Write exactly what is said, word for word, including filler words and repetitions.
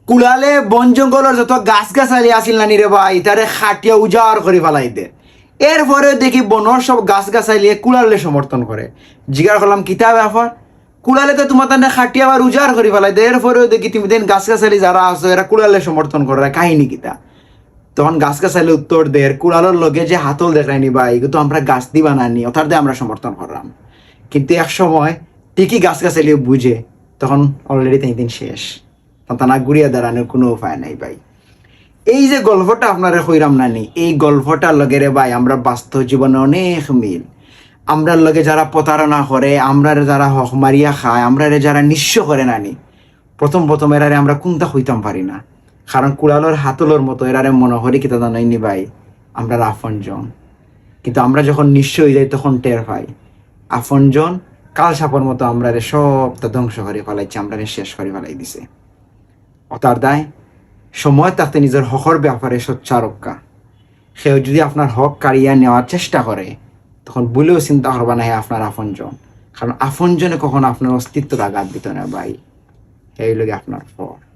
কুড়ালে বন জঙ্গলর যত গাছ গাছালি আছিল নানি রে ভাই, তারে খাটিয়া উজাড় করি ফালাই দে। এরপরেও দেখি বনর সব গাছ গাছালিয়ে কুড়ালরে সমর্থন করে। জিগার করলাম, "কিতা ব্যাপার? কুড়ালে তো তুমার তানে খাটিয়া আবার উজাড় করি ফালাই দে, এরপরেও দেখি তুমি দেন গাছ গাছালি যারা আছো এরা কুড়ালরে সমর্থন করে, কাহিনী কিতা?" তখন গাছ গাছালি উত্তর দের, "কুড়ালর লগে যে হাতল দেখরায়নি ভাই, ইগু তো আমরা গাছ দি বানানি, ওটার দে আমরা সমর্থন করলাম।" কিন্তু এক সময় ঠিকই গাছ গাছালিও বুঝে, তখন already তিন দিন শেষ। তান তানা ঘুরিয়া দাঁড়ানোর কোনো উপায় নাই ভাই। এই যে গল্পটা আপনারে কইরাম নানি, এই গল্পটার লগে রে ভাই আমরা বাস্তব জীবনে অনেক মিল। আমরার লগে যারা প্রতারণা করে, আমরারে যারা হক মারিয়া খায়, আমরারে যারা নিঃস্ব করে নানি, প্রথম প্রথম এরারে আমরা কুন্তা কইতাম পারি না, কারণ কুড়ালর হাতলর মতো এরারে মনো করি কিতা জানইননি ভাই, আমরার আপনজন। কিন্তু আমরা যখন নিঃস্ব অই যাই তখন টের পাই আপনজন কাল সাপর মতো আমরারে সবটা ধ্বংস করি ফালাইছে, আমরারে শেষ করি ফালাই দিছে। অতার দায় সময় থাকতে নিজর হকর ব্যাপারে সোচ্চার অউক্কা। কেউ যদি আপনার হক কাড়িয়া নেওয়ার চেষ্টা করে, তখন ভুলেও চিন্তা করবা না হে আপনার আপনজন, কারণ আপনজনে কখনো আপনার অস্তিত্বর আঘাত দিত না ভাই, হে অইলো গিয়া আপনার পর।